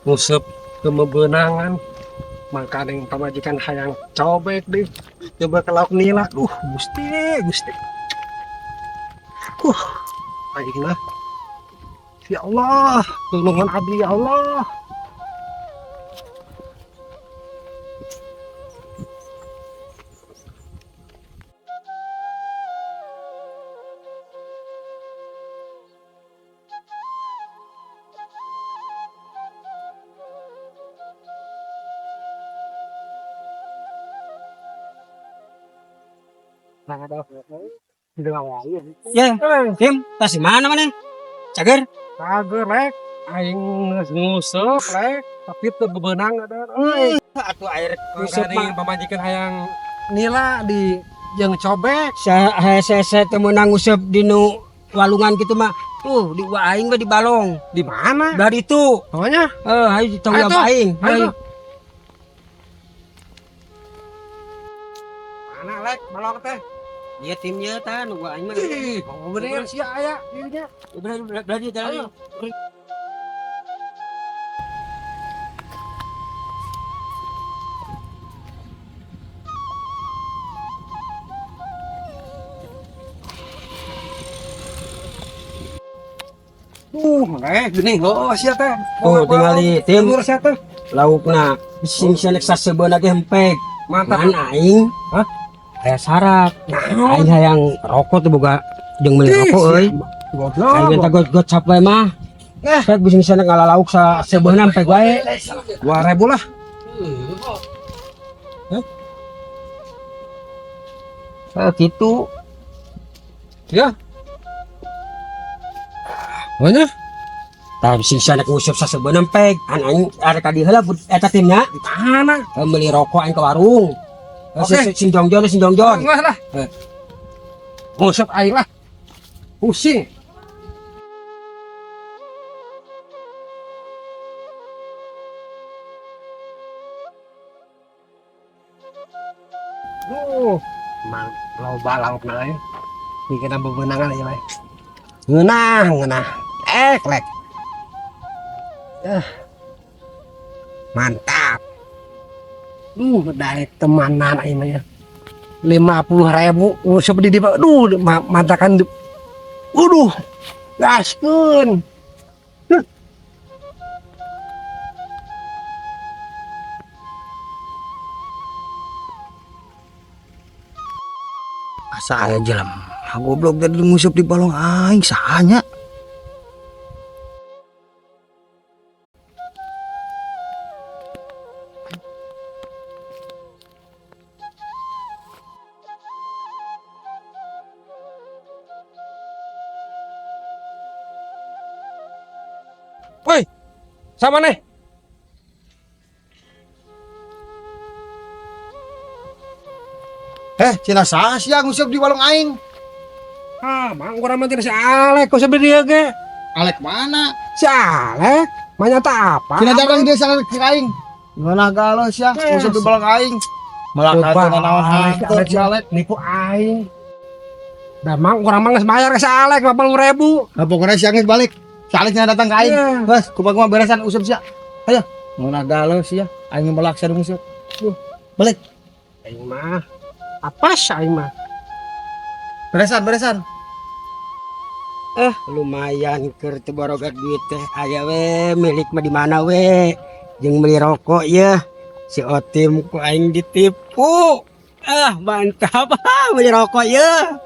Nguseup teu meunangan. Mangkaning pamajikan hayang cobek deh. Coba ke lauk nila. Duh, Gusti, Gusti. Aing mah. Ya Allah, tulungan abdi ya Allah. Ya, Tim, tas di mana mana? Cager? Cager, Lek. Aing geus nguseup, Lek. Tapi teu bebenang ada. Euy, Atuh air nguseup mangkaning mah. Pamajikan hayang nila di jeung cobek. Sa hese teu meunang nguseup di nu walungan gitu mah. Tuh, di gua aing mah di balong. Di mana? Dari itu. Pokoknya Eh, hayu ditong Ayo tuh, aing. ayo Hayu. tuh. Mana, Lek? Balong teh. Iya timnya tah nu gua aing mah. Ih, oh bener sia aya dinya. Bener bener bener Ayo. Tuh, Lek, geuning heuh sia teh. Oh, tingali tim Timur sia teh. Laukna sing selek sasebeuna ge hempek. Mantap. Ngan aing. Hah? Aya syarat. Naon? Aing hayang rokok tuh boga jeung meuli rokok euy. Goblok. Aing minta got cap wae mah. Eh. Pek bisa misalnya ngalalauk sa sebeuna hempek wae. 2000 lah. Eh gitu. Ya. Pokoknya Tah sing sana nguseup sasebeuna hempek. An aing arek ka dieu heula eta timnya. Di mana? Eh, meuli rokok aing ke warung. Eh, Oke. Sing jongjon sing jongjon. Enggak lah. Eh. Nguseup aing lah. Pusing. Duh, mang loba laukna euy. Mikirna bebenangan ieu mah. Ngeunah, ngeunah. Ek, lek. Eh. Mantap. Dari temanan aing mah ya. 50.000 nguseup di dieu. Duh, mantakan. Aduh, gaskeun. Asa aya jelema goblok tadi nguseup di balong aing sahanya. Woi, sama nih. Cina saha sia nguseup di balong aing? Ah, mang urang mah si Alek kok di dieu ge. Alek mana? Si Alek, mah nyata apa? Cina datang dia salah ke aing. Gimana galau sia nguseup di balong aing? Malah Coba, kata naon Alek, hantu Alek, si Alek. Nipu aing. Da mang urang mah geus bayar ke si Alek 80.000. Nah, pokoknya sia geus balik. Si Alek nya datang ke aing. Iya. Bas, kumaha beresan useup sia. Ayo. Mun galau sia, aing melak sia nguseup. Duh, balik. Aing mah apa sih aing mah? Beresan, beresan. Lumayan keur teu baroga duit teh aya we milik mah di mana we. Jeung meuli rokok ya. Si Otim ku aing ditipu. Ah, mantap. Meuli rokok ya.